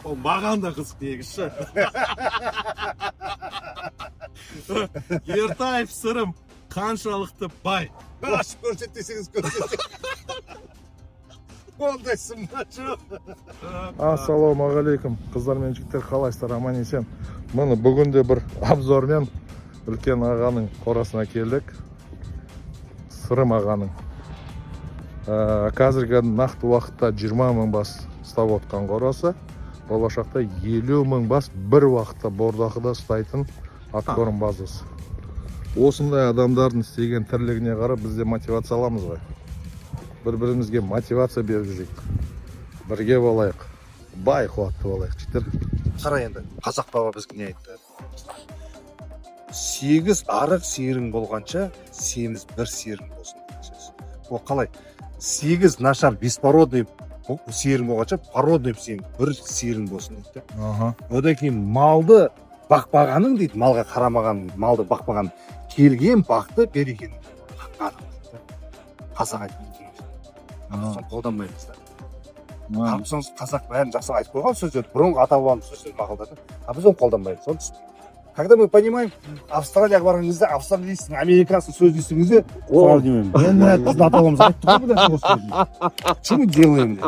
Ол маған да қызық негізі. Ертаев Сырым қаншалықты бай? Ашып көрсет десеңіз, көрсет. Ондай сымбат жоқ. Ассалаумағалейкум, қыздар мен жігіттер, қалайсыздар, аман есен? Міне, бүгін де бір обзормен үлкен ағаның қорасына келдік, Сырым ағаның. Қазіргі нақты уақытта 20 мың бас ұстап отқан қорасы, болашақта 50 мың бас бір уақытта бордақыда ұстайтын откорм базасы. Осындай адамдардың істеген тірлігіне қарап, біз де мотивация аламыз ғой. Бір бірімізге мотивация беріп жүрейік, бірге болайық, бай қуатты болайық, жігіттер. Қара енді, қазақ баба бізге не айтты? Сегіз арық сиырың болғанша, семіз бір сиырың болсын деген сөз. Ол қалай? Сегіз нашар беспородный сиырың болғанша, породный сен бір сиырың болсын дейді да. Одан кейін малды бақпағаның дейді, малға қарамаған, малды бақпаған, келген бақты, берекені қаққаның дейді да. Қазақ айтқан. Соны қолданбаймыз да. Соны қазақ бәрін жақсы айтып қойған сөздер, бұрынғы ата бабамыз сөздер, мақалдар да. А біз оны қолданбаймыз, соны түсінбеймін. Когда мы понимаем, Австралияға барған кезде австралийцтің, американцтың сөзін естіген кезде сразу деймін: «Біздің ата бабамыз айтты ғой бұл нәрсе осыны». Что мы делаем деп.